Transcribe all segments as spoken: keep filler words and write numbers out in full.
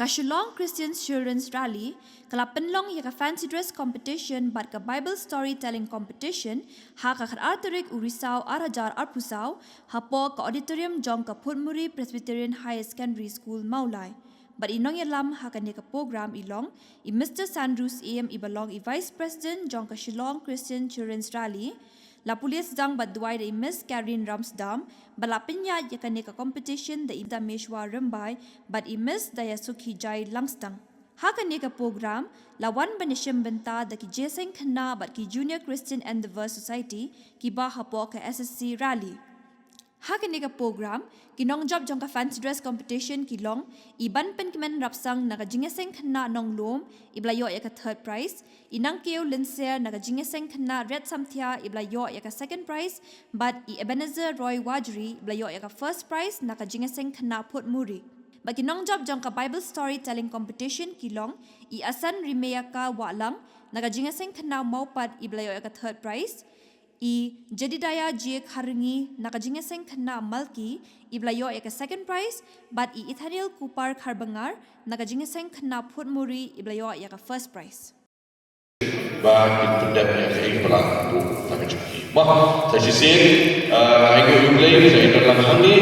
Ka Shillong Christian Children's Rally ka la pynlong ïa ka Fancy Dress Competition bad ka Bible Storytelling Competition ha ka khatar tarik u Risaw ar hajar arphew saw hapoh ka auditorium jong ka Photmuri Presbyterian Higher Secondary School Mawlai. Bad i nongïalam ha kane ka program i long i Mister Sandrew Syiem i ba long i Vice President jong ka Shillong Christian Children's Rally. La pule sdang bad duwai da i Miss Karen Ramsdam, ba la pynïaid ïa kane ka competition da i Dameshwa Rymbai bad i Miss Dayasukhi Jai Langstang. Ha kane ka program la wan ban ïashim bynta da ki jingïaseng khynnah bad ki Junior Christian Endeavour Society kiba hapoh ka S S C Rally. Ha kane ka program ki nongjop jong ka Fancy Dress Competition ki long i Banpynkmen Rapsang na ka jingïaseng khynnah Nonglum i ba la ïoh ïa ka third prize, i Nangkiew Lynser na ka jingïaseng khynnah Red Samthia i ba la ïoh ïa ka second prize, bad i Ebenezer Roy Wajri i ba la ïoh ïa ka first prize na ka jingïaseng khynnah Photmuri. Bad ki nongjop jong ka Bible Storytelling Competition ki long i Asan Rimeaka Wahlang na ka jingïaseng khynnah Mawpat i ba la ïoh ïa ka third prize, i Jedidiah J Kharngi na ka jingïaseng khynnah Malki i ba la ïoh ïa ka second prize, bad i Ethaniel Kupar Kharbangar na ka jingïaseng khynnah Photmuri i ba la ïoh ïa ka first prize. Ba kin pyndep ïa kaei ba la buh na ka jong ki. Mo, sa shisien, eh, ai nguh ïa U Blei, sa ïa don lang hangne,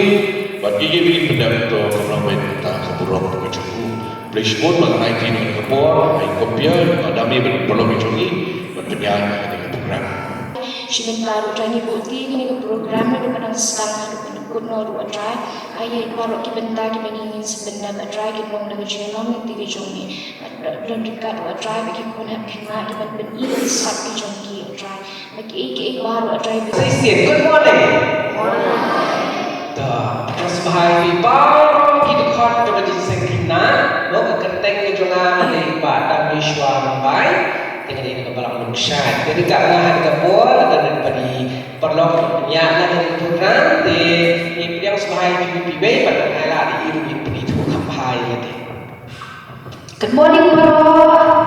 bad ïa kaei ba kin pyndep to ka long beit na ka burom ka jong u. Blei shibun ba nga ai kti na ka por, ai khublei ïa u Adam ïa ban pynlong ka jong ngi, ban pynïaid ïa kane ka program. Shi bynta ruh, to ngin buh kti ïa kane ka program naduh ka dang sdang haduh ka dang kut noh ruh, A Trai. Ai ïa baroh ki bynta kiba ngi ngin sa pyndep, A Trai, kin long da ka jingïalam lynti ka jong me. Don ryngkat ruh, A Trai, bad ki khun hep khynnah kiban pyni ïa ki sap ki jong ki, A Trai. Bad kiei kiei baroh, A Trai. Sisien, good morning. To, pdiang sngewbha ïa phi baroh ki dkhot jong ka jingïaseng khynnah, mo, ka kyrteng ka jong nga, nga dei Bah Dameshwa Rymbai. Te nga dei na ka balang Lungshai. Te ryngkat nga ha kane ka por, nga dei na ka padi paralok, pynïaid na ka program, te ngi pdiang sngewbha ïa phi, phi wei, bad nga ai lad ïa i ruh in pynithuh kham bha ïa lade. Good morning, baroh.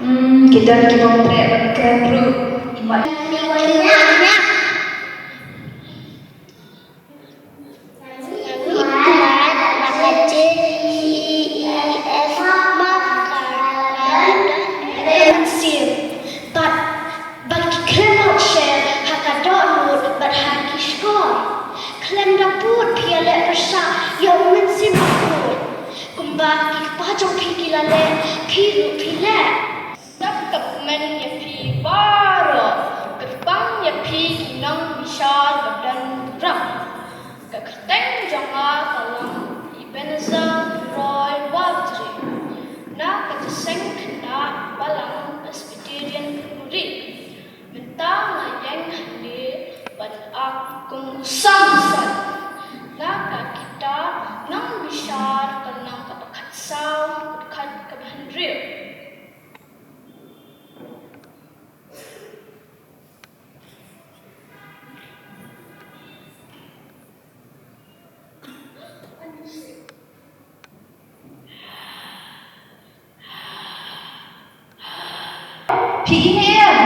Hmm, ki don ki bym treh ban kren ruh. Imat. Bad ba ki khlem ot sher ha ka dohnud bad ha ki shkor. Khlem da pud phi ïaleh pyrshah ïa u Mynsiem Bakhuid. Kumba ki kpa jong phi ki la leh, phi ruh phi leh. Sngap ka kmen ïa phi baroh, kyrpang ïa phi ki nongbishar ba don burom. Ka kyrteng jong nga ka long Ebenezer Roy Wajri, na ka jingïaseng khynnah Balang Presbyterian Photmuri. Mynta nga ïeng hangne ban act kum u samson na ka kitab Nongbishar, ka lynnong kaba khatsaw, ka dkhot kaba hynriew. Phi i ne em?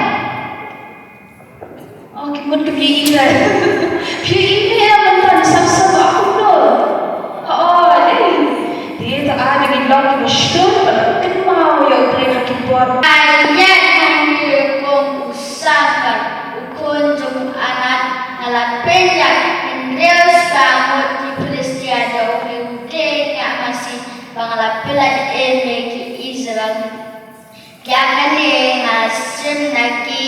Oh, ki mut ki phi i ne. Phi i ne em, mynta sa sa ba kumno. Oh, eh. Te ta ai ba ngin long kiba shlur bad kynmaw ïa U Blei ha ki por. Ai ïa ngan ïa kum u Samuel, u khun jong u Anna, nga la pynïap hynriew spah ngut ki Philistia da u Blei u Dei ñiah masi ba nga la pynlait im ïa ki Israel. Ïa kane nga la shim na ki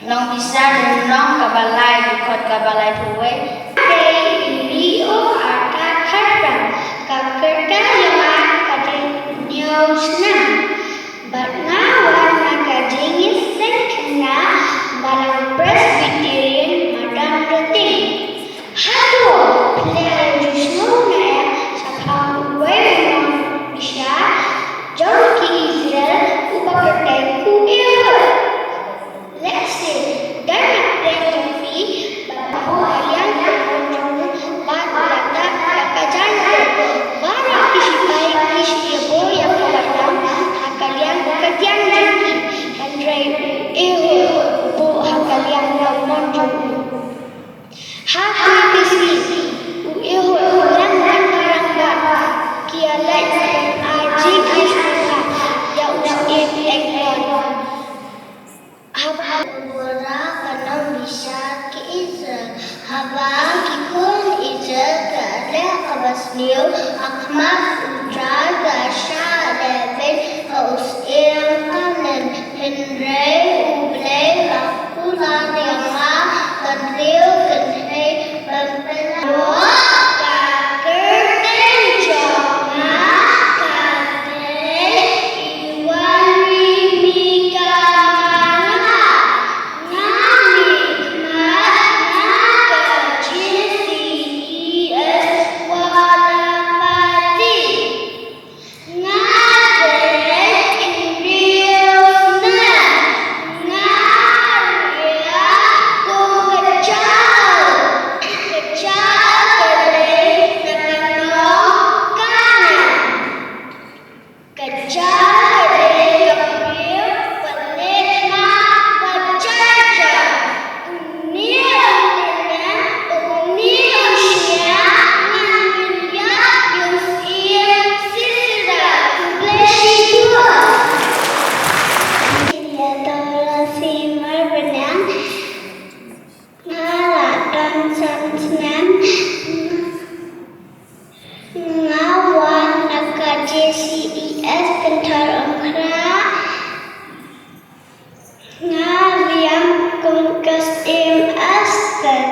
Nongbishar lynnong kaba lai, dkhot kaba laiphew wei. Nga dei i Rio Arta Kharpran, ka kyrteng jong nga ka dei Hynñiew Snem. Bad nga wan na ka jingïaseng khynnah Balang Presbyterian Madan Rting. Hato phi la ju sngewthuh ne em shaphang uwei u nongbishar jong ki Israel uba kyrteng u Ehud? Lehse don na pdeng jong phi ba buh ïa ka khun jong u bad u la tap ïa ka jaiñtia. Baroh ki shipai ki shim ïa ka bording. Niu, a khmat u Trai ka shah leh beit ha u syiem ka lin, hynrei U Blei la kular ïa nga ban riew kynthei ban pynlong ka kyrteng jong nga. Ka dei i Wanrimi ka ma nga. Nga mih khmat na ka J C E S Walapati. Nga dei hynriew snem. Nga riak kum ka jaw. Ka jaw ka dei na ka nong Kanaan. Ka jaw ka dei ka briew ba leh ma ba jaw jaw. Une u kyrteng, une u shynniang ngan pynïap ïa u syiem Sisera. Khublei shibun. Ïa Dorothy Marbaniang. Nga la don san snem. Nga wan na ka J C E S Kynthar Umkhrah. Nga riam kum ka Syiem Esther.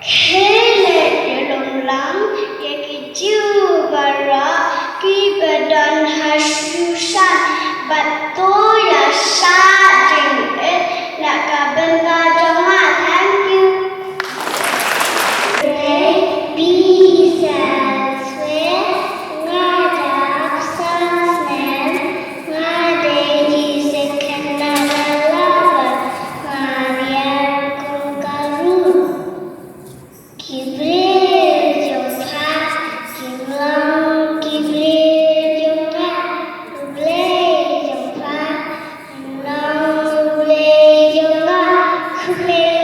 Khie leit ïalumlang ïa ki Jiw baroh kiba don ha Shushan bad to ïa shah jingïeit na ka bynta jong nga. Thank you. Dei P. Saswe, nga dap san snem, nga dei i second lover, nga riam kum ka Ruth. Ki briew jong pha kim long ki briew jong nga. U Blei jong pha kim long U Blei jong nga. Khublei.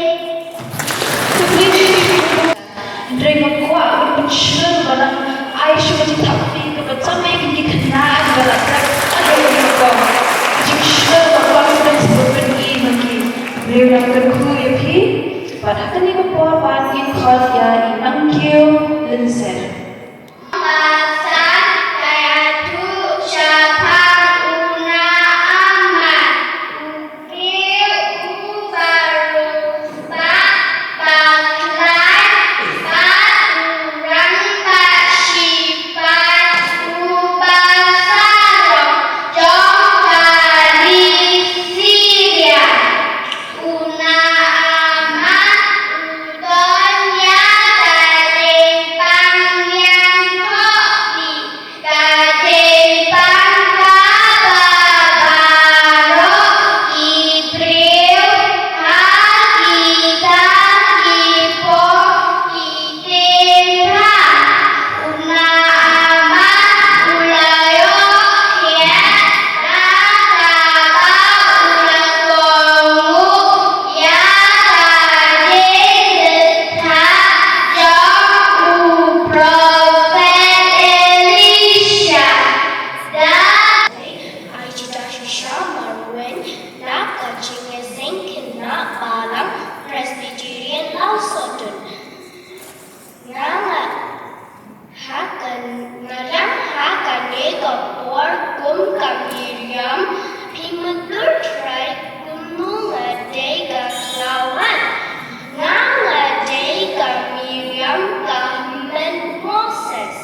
Hynrei nga kwah ban pynshlur ba nang ai shuh ka jingthap kti kaba jam ïa kine ki khynnah kiba la treh. Aduh, nga kwah ka jingshlur ba kwah ban pynshlur ban i ma ki. Hynrei nga kyrkhu ïa phi. Bad ha kane ka por pat ngin khot ïa i Nongkiew Lynser. Ba san ka ïathuh shaphang u Naaman, u briew uba riewspah, ba khlaiñ, bad u rangbah shipai uba sarong jong ka ri Syria. U Naaman u don ïa ka jingpang niangthohdi, ka jingpang kaba baroh ki briew ha kita ki por ki ktien. U Naaman u la ïoh khiah da kaba u la kohnguh ïa ka jingthoh jong u prophet Elisha. Da ai jingthoh shisha marwei na ka jingïaseng khynnah balang Presbyterian Lawsohtun. Nga, nga ha ka, nga riang ha kane ka por kum ka Miriam, phi mutdur trai kumno nga dei ka khlawan. Nga, nga dei ka Miriam ka hynmen Moses.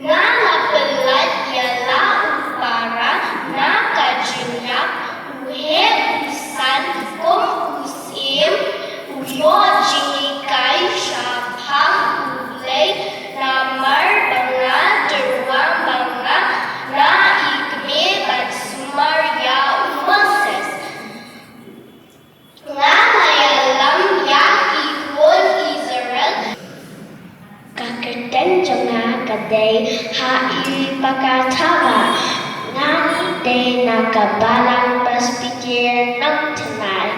Nga la pynlait ïa la u para na ka jingïap, u heh u san kum u syiem, u ïoh jinghikai shaphang U Blei namar ba nga tyrwa ma nga na i kmie ban sumar ïa u Moses. Nga la ïalam ïa ki khun Israel. Ka kyrteng jong nga ka dei Hailey Pakarthawa. Nga dei na ka Balang Presbyterian Nongthymmai.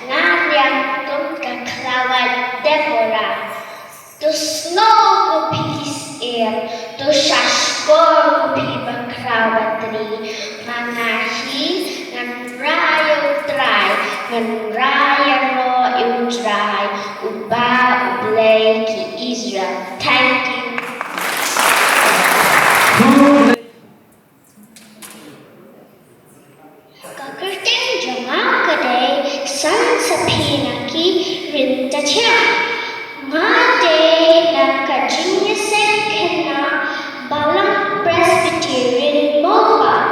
Nga riang kum ka khlawan Deborah. To sngew ko phi ki syiem, to shahshkor ko phi bakhraw batri, ma nga hi ngan rai ïa U Trai, ngan rai ïaroh ïa U Trai, uba U Blei ki Israel. Thank you. San sa phi na ki rin ta chiah. Nga dei na ka jingïaseng khynnah Balang Presbyterian Mawkyrwat.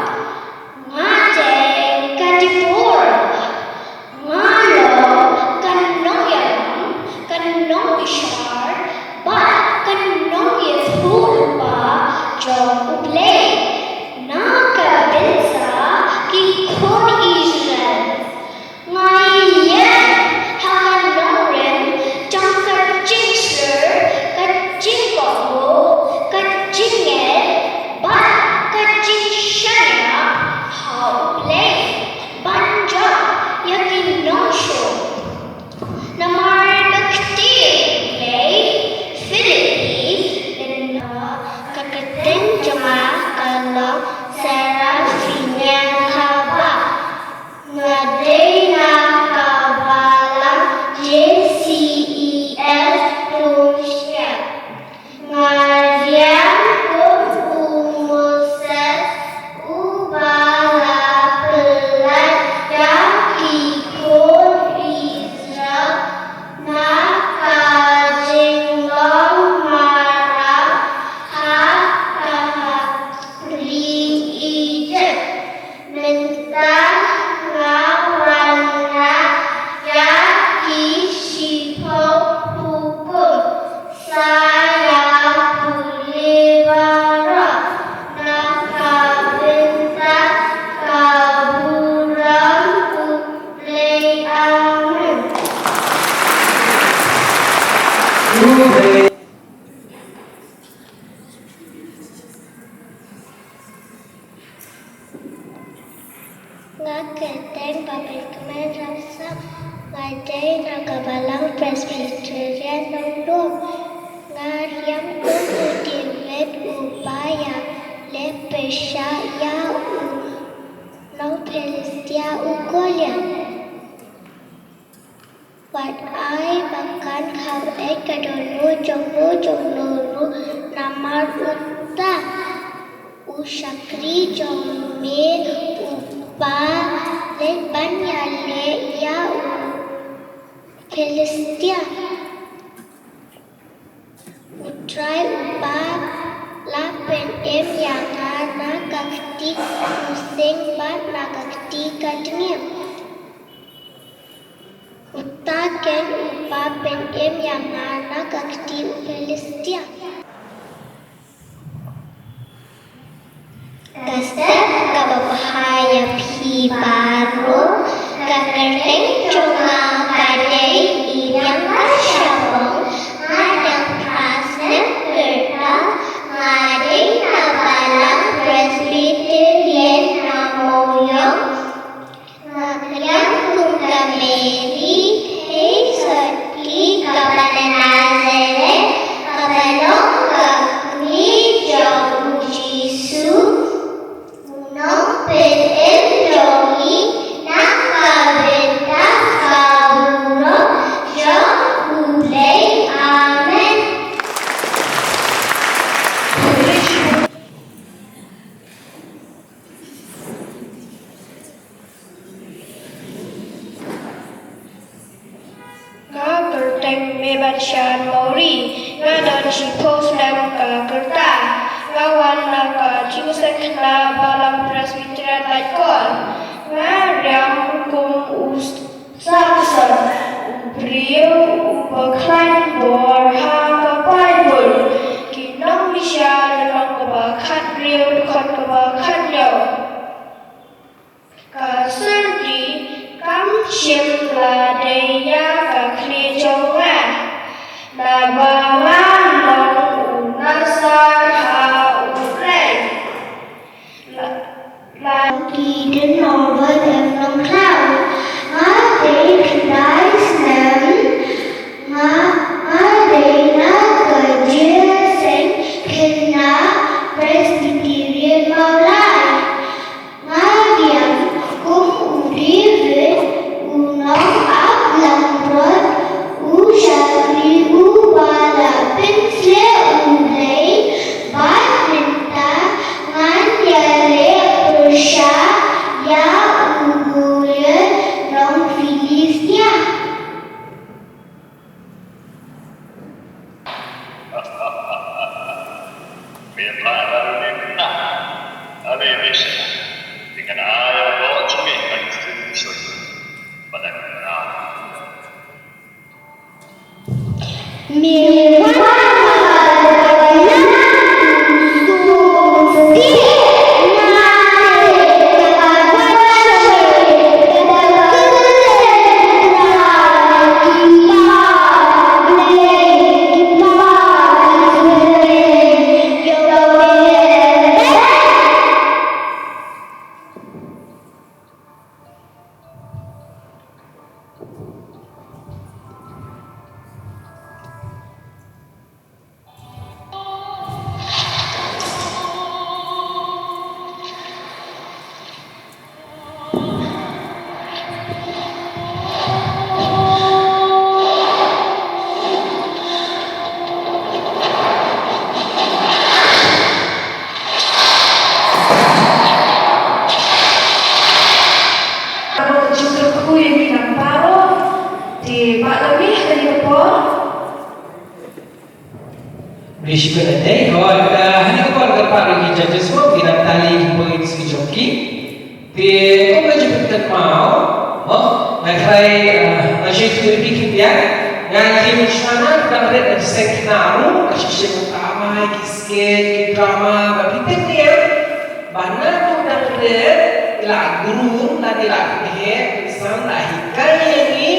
Nga dei ka Deborah. Nga long ka nongïalam, ka nongbishar bad ka nongïathuhlypa jong U Blei na ka bynta ki khun Israel. Nga ïeng ha ka nongrim jong ka jingshlur, ka jingkohnguh, ka jingngeit bad ka jingshaniah ha U Blei ban jop ïa ki nongshun. Namar ka ktien U Blei, Philippi, lyngngoh, ka kyrteng jong nga ka long Serafina Thabah. Nga dei na ka balang J C E S Tumshngain. Nga riam kum u Moses uba la pynlait ïa ki khun Israel na ka jinglong marang ha ka ri Ijipt. Mynta nga wanrah ïa ki shiphew hukum sa ïa pule baroh na ka bynta ka burom U Blei. Amen. Nga kyrteng Babykmen Rapsang, nga dei na ka Balang Presbyterian Nonglum. Nga riam kum u David uba ïaleh pyrshah ïa u nong Philistia u Goliath. Wat ai ba kan khaw eh ka dohnud jong u jong u ruh, namar uta u shakri jong me uba leit ban ïaleh ïa u Philistia. U Trai uba la pynim ïa nga na ka kti u sing bad na ka kti ka dngiem. Uta ken uba pynim ïa nga na ka kti u Philistia. Ka step kaba bha ïa phi baroh. Ka kyrteng jong nga ka dei Ïliangkashapong. Nga dang phra snem kyrta. Nga dei na Balang Presbyterian na Mawïong. Nga riam kum ka Mary, hei sotti kaba na Nazareth, kaba long ka kmie jong u Jisu, u nongpynim jong ngi, na ka bynta ka burom jong U Blei. Amen. Nga kyrteng Mebanshan Mawrie, nga don shiphew snem ka kyrta, nga wan na ka jingïaseng khynnah Balang Presbyterian Laitkor, nga riam kum u Samson, u briew uba khlaiñ bor ha ka Baibl, Ki Nongbishar lynnong kaba khathynriew dkhot kaba khathynñiew. Ka syrti kam shym la dei ïa ka khlieh jong nga, naba nga long u Nasar ha U Blei. La, la ki dei Norbert M Nongkhlaw. Nga dei khyndai snem. Nga, nga dei na ka jingïaseng khynnah Presbyterian Mawlai. Nga riam kum u David, u nong Aba ka jingkyrkhu ïa ngi nang baroh, te ba la mih kane ka por. Ri shi kynta dei, hoi, ka, ha kane ka por kyrpad ïa ki judges mo, ki nang tally ki points ki jong ki. Te, kum ka jingpyntip maw, mo, nga try, eh, nga shu ïathuh ïa phi khyndiat, nga ïa ki mynshuwa na, dang rit na seng khynnah ruh, nga shu shim ka drama, ki skit, ki drama, ba phi tip ne em, ba na kum dang rit, i la groom, lane i la pynheh, pynsan, la hikai ïa ngi,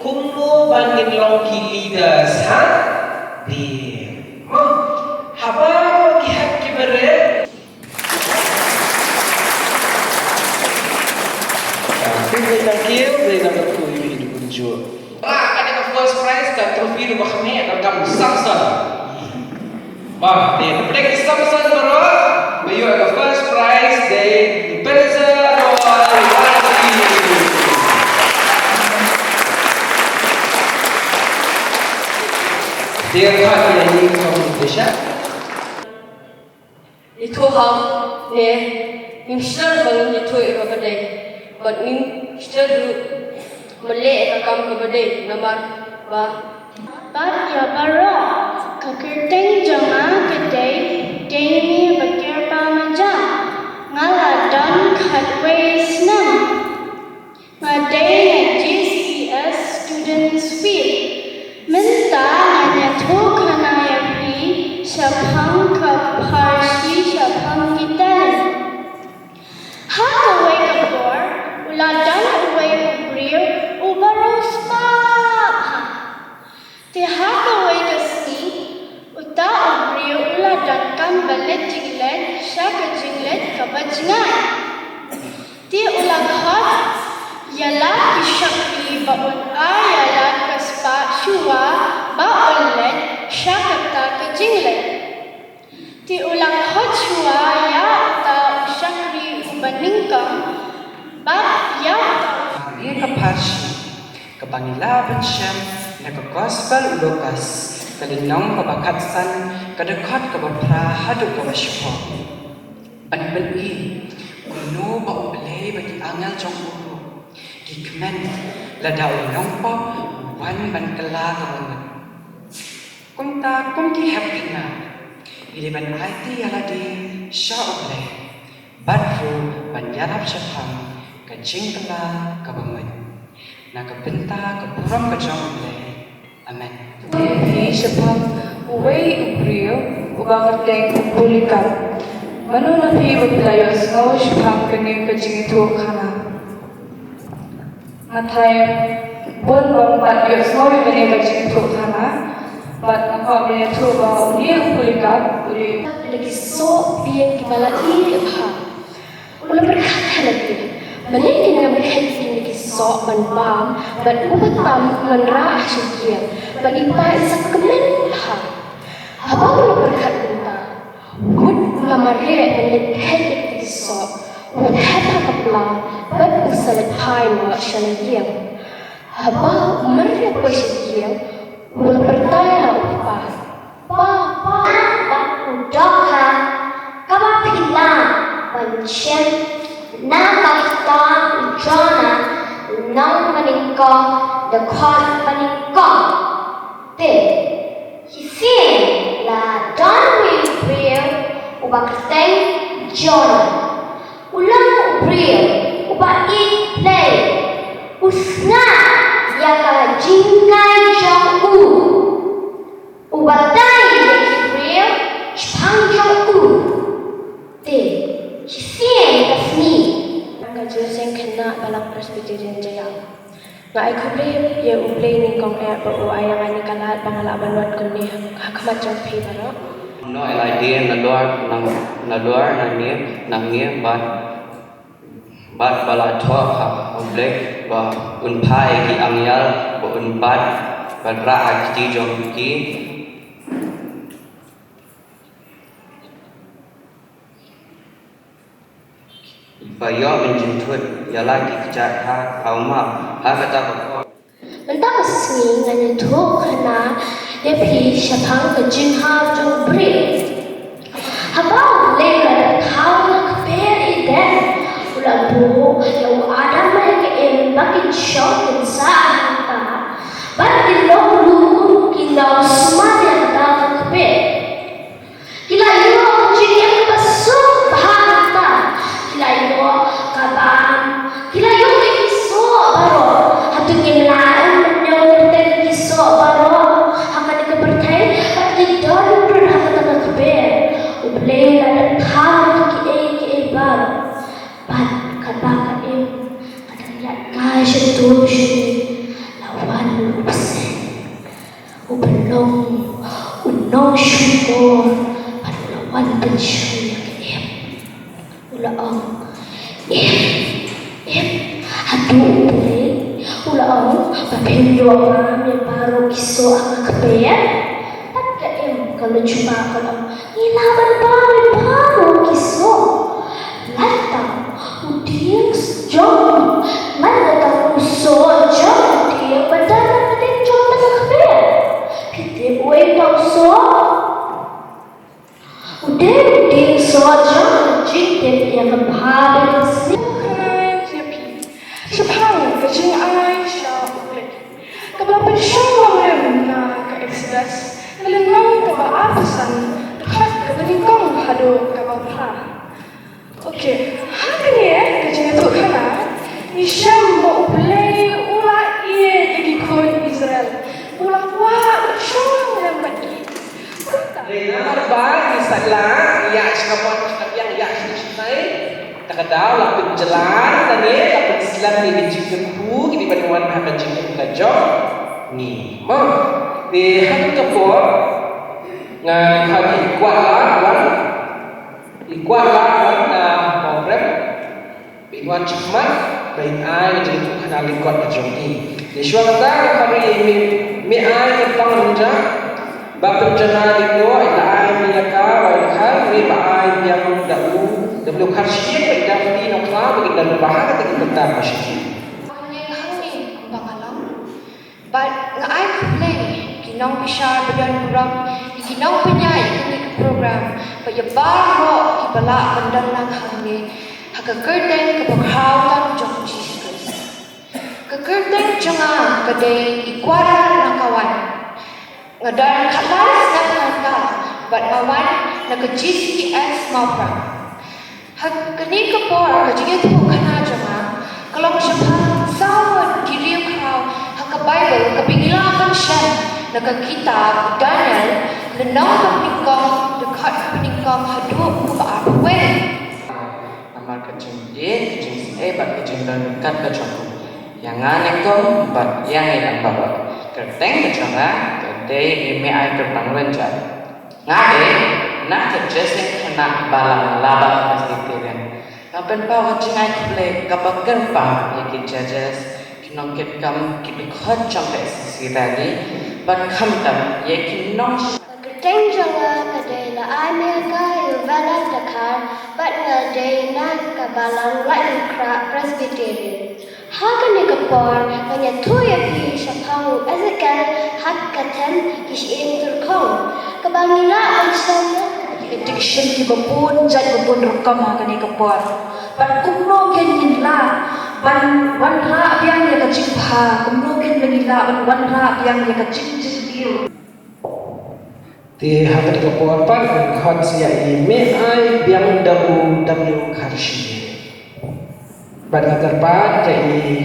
kumno ban ngin long ki leaders, ha? Te, mo, haba ki hap ki beret. Thank you, thank you, thank you. Ba, ka dei ka first prize ka trophy ruh ba khmih, ka kam Samson. Ba, dei ka pdeng Samson baroh, ba ïoh ka first prize dei Teresa Roy Warski. Dei ka khot ïa ngi ka competition. Ïathuh hok ne, ngim shlur ba ngin ïathuh ïa kaba dei. Bad ngim shlur ruh ban leh ïa ka kam kaba dei namar ba. Bad ïa baroh, ka kyrteng jong nga ka dei Dame Bakirpa Majang. Nga la don khatwei snem. Nga dei na G C E S Students' Week. Mynta ngan ïathuh khana ïa phi shaphang ka pharshi shaphang ki talent. Ha kawei ka por, u la don uwei u briew uba riewspah. Te ha kawei ka sngi, uta u briew u la donkam ban leit jingleit sha ka jingleit kaba jngai. Te u la khot ïa la ki shakri ba un ai ïa la ka spah shuwa ba un leit sha kata ka jingleit. Te u la khot shuwa ïa uta u shakri uba nyngkong bad ïa uta u. Kane ka pharshi kaba ngi lah ban shem na ka Gospel u Lukas, ka lynnong kaba khatsan, ka dkhot kaba phra haduh kaba shiphew. Ban pyni kumno ba U Blei bad ki angel jong u ruh ki kmen lada u nongpop u wan ban kylla kaba mut. Kumta kum ki hep khynnah, ngi dei ban aiti ïa lade sha U Blei bad ruh ban ïarap shaphang ka jingkylla kaba mut. Na ka bynta ka burom ka jong U Blei. Amen. Phi shaphang uwei u briew uba kyrteng u Polycarp. Mano na phi ba phi la ïohsngew shaphang kane ka jingïathuhkhana? Nga tharai bun ba ngim pat ïohsngew ïa kane ka jingïathuhkhana. Bad nga kwah ban ïathuh ba une u Polycarp u dei. La ki soh biang kiba la ïeh bha. U la pyrkhat ha lade, balei ngin ïa pyrkhat ïa kine ki soh ban bam, bad uba tam u wanrah ha sha ïing, bad i pa i sa kmen bha. Haba u la pyrkhat kumta, mut u la mareh ban leit phet ïa kine ki soh, u thep ha ka pla, bad u sa leit phai noh sha la ïing. Haba u mareh poi sha ïing, u la pyrta ïa u kpa. Pa, pa, ba u dohkha kaba phi lah ban shim na ka kyrteng u Jonah, u nong ba nyngkong, dkhot ba nyngkong. Te, shisien la don uwei u briew uba kyrteng Jonah. U long u briew uba ïeit Blei, u sngap ïa ka jinghikai jong u. Nga ai khublei ïa U Blei nyngkong eh ba u ai ïa nga kane ka lad ba nga lah ban wan kumne ha khmat jong phi baroh. Kumno eh la dei nalor, nalor nangne nangne bad, bad ba la thoh ha U Blei ba un phah ïa ki angel ba un bat, bat rah ha kti jong ki. Ba ïoh ban jynthut ïa la ki kjat ha Alma ha kata ka por. Mynta ka sngi ngan ïathuh khana ïa phi shaphang ka jingha jong U Blei. Haba U Blei u la dep thaw ïa ka kper Eden, u la buh ïa u Adam bad ïa ka Eve ba kin shong kin sah hangta bad kin long ruh kum ki nongshun ïa kata ka kper. Ki la ïoh ka jingim kaba suk bha hangta. Ki la ïoh ka bam. Ki la ïoh ka kisoh baroh. Hato ngim lah ban ïoh ka kisoh baroh ha kane ka pyrthei? Bad ki don ruh ha kata ka kper. U Blei u la dep thaw ïa kiei kiei baroh. Bad kaba ka Eve ka dang ïaid kai sha tu sha ne, la wan u bseiñ uba long u nongshukor bad u la wan pynshoi ïa ka Eve. U la ong, Eve, Eve, haduh U Blei u la ong ba phim ïoh bam ïa baroh ki soh ha ka kper? Bad ka Eve ka la jubab ka la ong, ngi lah ban bam ïa baroh ki soh. Lada u dieng jong, lada u soh jong u dieng ba don ha ka dieng jong kata ka kper. Phi tip uei uta u soh? U dei u dieng soh jong ka jingtip ïa ka bha bad ka sniew. Khublei ïa phi shaphang ka jingai sha U Blei kaba pynshong lem na ka Exodus, ka lynnong kaba arphew san, dkhot kaba nyngkong haduh kaba phra. Okay, ha kane ka jingïathuhkhana ngi shem ba U Blei u la ïeit ïa ki khun Israel, u la kwah ban shong lem bad ki. Kumta. Dei namar ba ngi sa lah ïa sha ka mon sha ka biang ïa sha sha. Te ka daw la pynjlan kane, la pynslem ïa ka jingkyrkhu kine ban wan ha ka jingim ka jong ngi. Mo. Te ha kane ka por nga khot ïa i Kwah Lad wan. I Kwah Lad wan na Mawprem. Ba in wan shakhmat ba in ai ka jingïathuhkhana lyngkot ka jong i. Te shuwa kata nga khot ïa i Mei, Mei Ai Kyrpang Rynjah, Bah Pynjanai Lyngdoh, i la ai ïa ka Wai Khan, i Bah Ai Biang da u W Kharshie, bad i Daphne Nongkhlaw, ba kin da lyngba ha kata ka bynta ba shisien. Wan ïa hangne kumba nga long. Bad nga ai khublei ki nongbishar ba don burom, ïa ki nongpynïaid ïa kane ka program, bad ïa baroh kiba lah ban don lang hangne ha ka kyrteng kaba khraw tam jong U Jisu Khrist. Ka kyrteng jong nga ka dei i Kwah Lad Nongkhawan. Nga don khatlai snem na ka bad nga wan na ka G C S Mawprem. Ha kane ka por ka jingïathuhkhana jong nga ka long shaphang saw ngut ki riew khraw ha ka Baibl kaba ngi lah ban shem na ka kitab u Daniel, lynnong kaba nyngkong, dkhot kaba nyngkong haduh kaba arphew wei. Namar ka jingïeit, ka jingsngew bad ka jingdon ryngkat ka jong u ïa nga nyngkong bad ïa ngi lang baroh. Kyrteng ka jong nga ka dei i Mei Ai Kyrpang Rynjah. Nga dei na ka Jessing Khynnah Balang Labah Presbyterian. Nga pynpaw ka jingai khublei kaba kyrpang ïa ki judges, ki nongkitkam, ki dkhot jong ka S C C rally bad khamtam ïa ki nong Ka kyrteng jong nga ka dei Laimyakaiuvela Dkhar bad nga dei na ka Balang Laitumkhrah Presbyterian. Ha kane ka por ngan ïathuh ïa phi shaphang u Ezekiel ha ka them Ki Shyieng Tyrkhong, kaba ngi lah ban shem ïa ki addiction kiba bun jait ba bun rukom ha kane ka por. Bad kumno kein ngin lah ban wanrah biang ïa ka jingbha, kumno kein ba ngi lah ban wanrah biang ïa ka jingjynjar. Te ha kane ka por pat ngan khot ïa i Mei Ai Biang da u W Kharshie. Bad nga kyrpad ïa i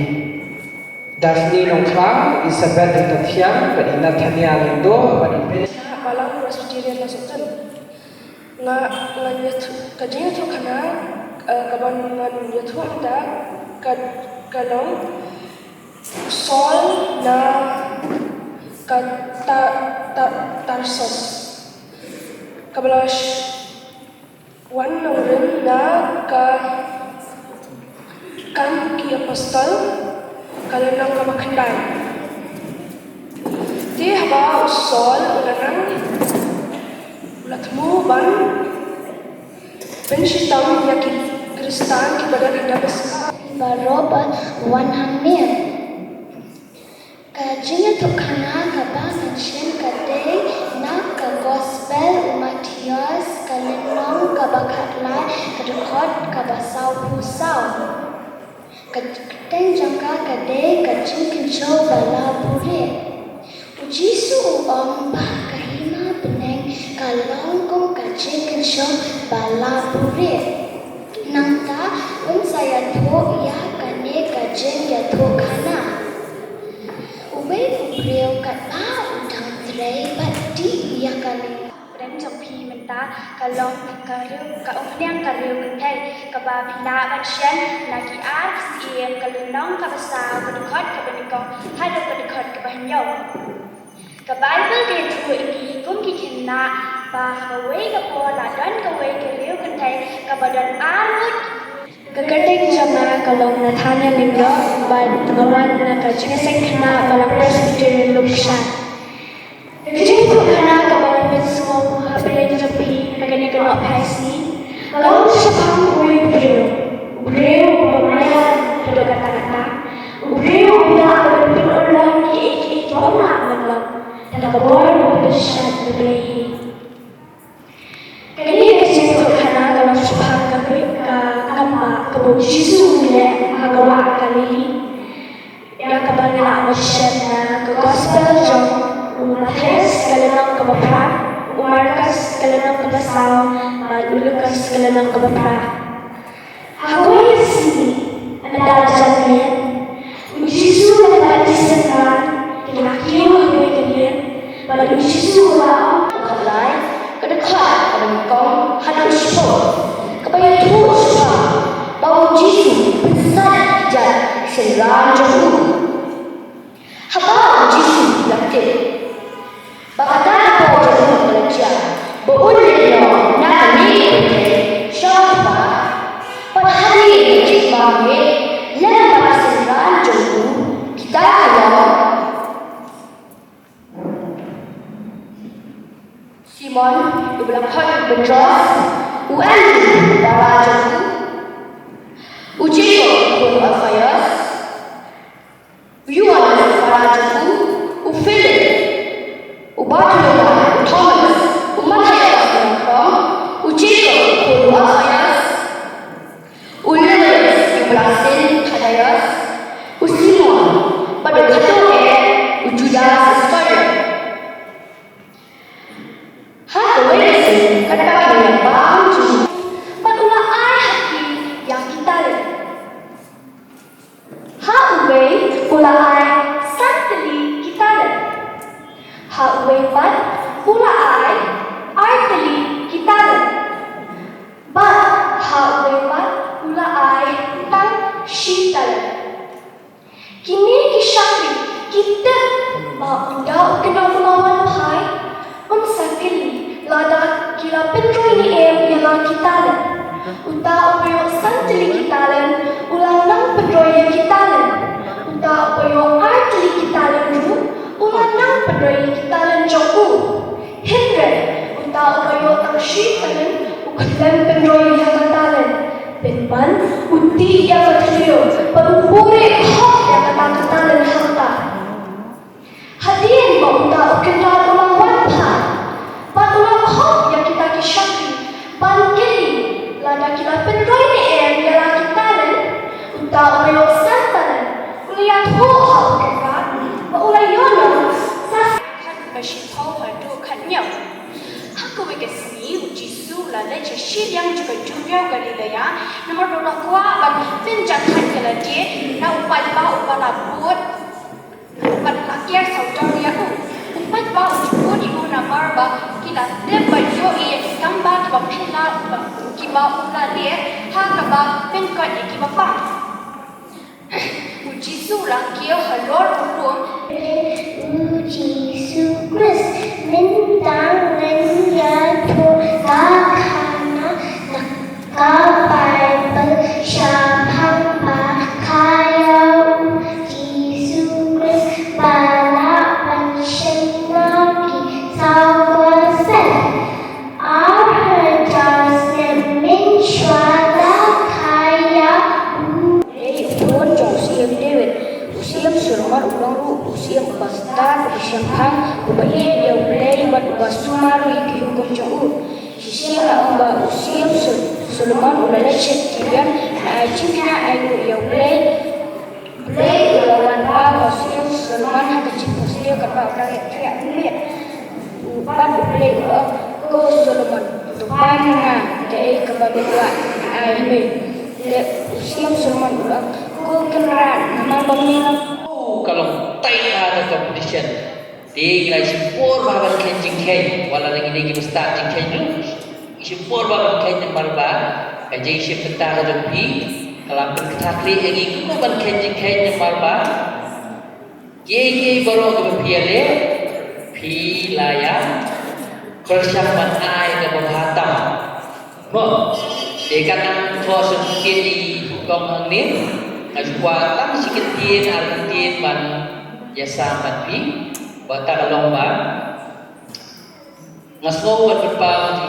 Daphne Nongkhlaw, i Sabeth Ryntathiang, bad i Nathaniel Lyngdoh, bad i Ben. Balang Presbyterian Lasohtun. Nga, ngan ïathuh, ka jingïathuhkhana, eh, kaba ngan ïathuh mynta, ka, ka long, na ka Ta- Ta- Tarsos, kaba la sh- wan nongrim na ka Kam ki Apostol, ka lynnong kaba khyndai. Te haba u Saul u la nang, u la thmu ban pynshitom ïa ki Khristan kiba don ha Damaskos. Baroh ba wan hangne. Ka jingïathuhkhana kaba ngan shim ka dei na ka Gospel u Mathaios, ka lynnong kaba khatlai, ka dkhot kaba sawphew saw. Ka kyrteng jong ka ka dei ka jingkynshew ba la buhrieh. U Jisu u ong ba ka hima bneng ka long kum ka jingkynshew ba la buhrieh. Nangta un sa ïathuh ïa kane ka jingïathuhkhana. Uwei u briew katba u dang trei bad dih ïa ka lynga. Pdeng jong phi mynta ka long ka riew, ka umphniang ka riew kynthei kaba phi lah ban shem na ki ar Syiem, ka lynnong kaba saw, ka dkhot kaba nyngkong haduh ka dkhot kaba hynñiew. Ka Baibl ka ïathuh ïa ngi kum ki khynnah ba ha kawei ka por la don kawei ka riew kynthei kaba don ar ngut. Ka kyrteng jong nga ka long Nathaniel Lyngdoh bad nga wan na ka jingïaseng khynnah Balang Presbyterian Lukshai. Ka jingïathuhkhana kaba ngan pynsngew ha pdeng jong phi ha kane ka Nohphaisngi ka long shaphang uwei u briew, u briew uba maian haduh katta katta, u briew uba lah ban pynurlong kiei kiei kiba um lah ban long da ka bor ba pynshad na U Blei hi. Kane ka jingïathuhkhana ka long shaphang ka, ka kam ba kaba u Jisu u leh ha ka wah Galili. Ïa kaba ngi lah ban shem na ka Gospel jong u Mathaios ka lynnong kaba phra, u Markos ka lynnong kaba saw, bad u Lukas ka lynnong kaba phra. Ha kawei ka sngi, ynda la jan miet, u Jisu bad ki synran ki la kiew ha kawei ka lieng, bad u Jisu u la ong. Kaba lai, ka dkhot kaba nyngkong haduh shiphew, kaba ïathuh shaphang ba u Jisu u pynsat ïa ki synran jong u. Haba u Jisu u la tip ba kata ka por jong u ka la jia ba un leit noh na kane ka pyrthei sha U Kpa, bad hadien ka jingbam miet, lem bad ki synran jong u, kita ki long: Simon, uba la khot u Petros, u Andru u para jong u, u Jakob u khun u Alphaeus, u Ïoannis u para jong u, u Philip, u Bartholomai, u Thomas, u Mathaios u nongkhrong, u Jakob u khun u Alphaeus, u Lebaios uba la sin Thaddaios, u Simon, bad u khatduh eh, u Judas Iskariot. Ha kawei ka sngi, katba ki nongbam jong u, bad u la ai ha ki ïa ki talent. Ha uwei u la ai san tylli ki talent. Ha uwei pat u la ai ar tylli ki talent. Bad ha uwei pat u la ai tang shi talent. Kine ki shakri ki tip ba ynda u kyndoh u la wan phai, un sa kylli lada ki la pynroi ne em ïa la ki talent. Uta uba ïoh san tylli ki talent u la nang pynroi ïa ki talent. Uta uba ïoh ar tylli ki talent ruh u la nang pynroi ïa ki talent jong u. Hynrei uta uba ïoh tang shi talent u khlem pynroi ïa ka talent. Pynban u tih ïa ka thliew bad u buhrieh khop ïa kata ka talent hangta. Hadien ba uta u kyndoh u la wan phai bad u la khop ïa kita ki shakri ban kylli lada ki la pynroi ne em ïa la ki talent, uta uba ïoh san talent u la ïathuh ha u kynrad ba u la ïoh noh sa khat ba shiphew haduh khathynñiew. Ha kawei ka sngi u Jisu u la leit sha shiliang jong ka duriaw Galilea, namar ba u la kwah ban pynjahthait ïa lade na u paidbah uba la bud bad la ker sawdong ïa u. U paidbah u ju bud ïa u namar ba ki la tip bad ïohi ïa ki kam ba kiba phylla kiba u la leh ha kaba pynkoit ïa kiba pang. U Jisu u la kiew halor u U Jisu Khrist, mynta ngan ïathuh ka khana na ka Baibl shaphang ba kha ïa u Jisu Khrist ba lah ban shna ki saw konsep. Ar hajar snem mynshuwa la kha ïa u. Ei, u khun jong u Syiem David, u Syiem Solomon u long ruh u syiem uba stad, uba shemphang, uba ïeit ïa U Blei bad uba sumar ïa ki hukum jong u. Shisien la ong ba u Syiem Sol-, Solomon u la leit shet ki liang, la ai jingkyrkhu ïa U Blei. Blei u la wan paw ha u Syiem Solomon ha ka jingphohsniew katba u dang ïaid khriah miet. U, bad U Blei u la ong, "Ko Solomon, to pan ïa nga kaei kaba me kwah, ngan ai ha me." Te u Syiem Solomon u la ong, "Ko Kynrad, namar ba me la." Ka long tight ha ka competition. Te ngi la shim por bha ban kheiñ jingkheiñ, wat la ngi dei kiba stad jingkheiñ ruh. Ngi shim por bha ban kheiñ namar ba ka jingshim bynta ka jong phi ka la pynkthah khlieh ïa ngi kumno ban kheiñ jingkheiñ namar ba kiei kiei baroh kiba phi ïaleh phi la ïa pyrshang ban ai kaba bha tam. Mo, te ka nang thoh sha ktien i Hong Kong hangne, nga ju kwah tang shi kyntien ar kyntien ban ïasam bad phi, ba ta ka long ba nga sngew ban pynpaw ïa phi.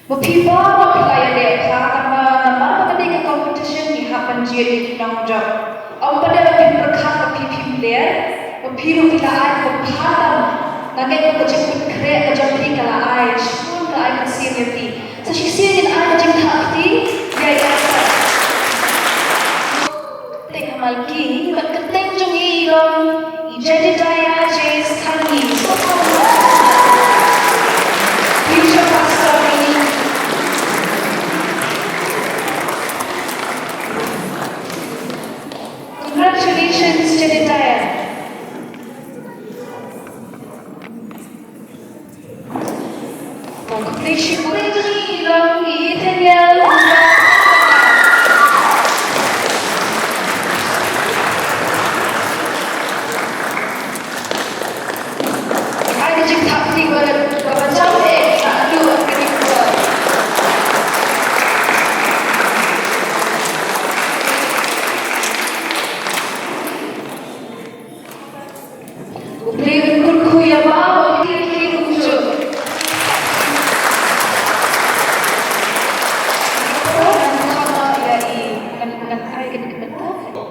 Ba phi baroh phi la ïaleh bha, namar, namar ba kane ka competition ngi hap ban jied ïa ki nongjop. Ym pat dei ba phi pyrkhat ba phi phim ler, ba phi ruh phi la ai kaba bha tam. Nga ngeit ba ka jingpynkhreh ka jong phi ka la ai, shibun ka la ai mynsiem ïa phi. Sa shisien ngin ai ka jingthap kti ïa i Esther. Teng ha Malki, bad ka teng jong i long i Jedidiah J Sanghi. Future pastor i. Congratulations, Jedidiah. U Blei un kyrkhu ïa ma, u Blei un kyrkhu. Ngan, ngan ai kane ka bynta.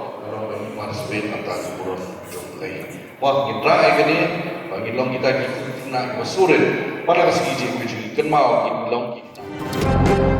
Participate na ka burom jong U Blei. Mo, ngin rah ïa kane, ba ngin long kita ki khynnah kiba surit. Pat la ka sngi jingpynim jong ngi, kynmaw ngin long ki khynnah.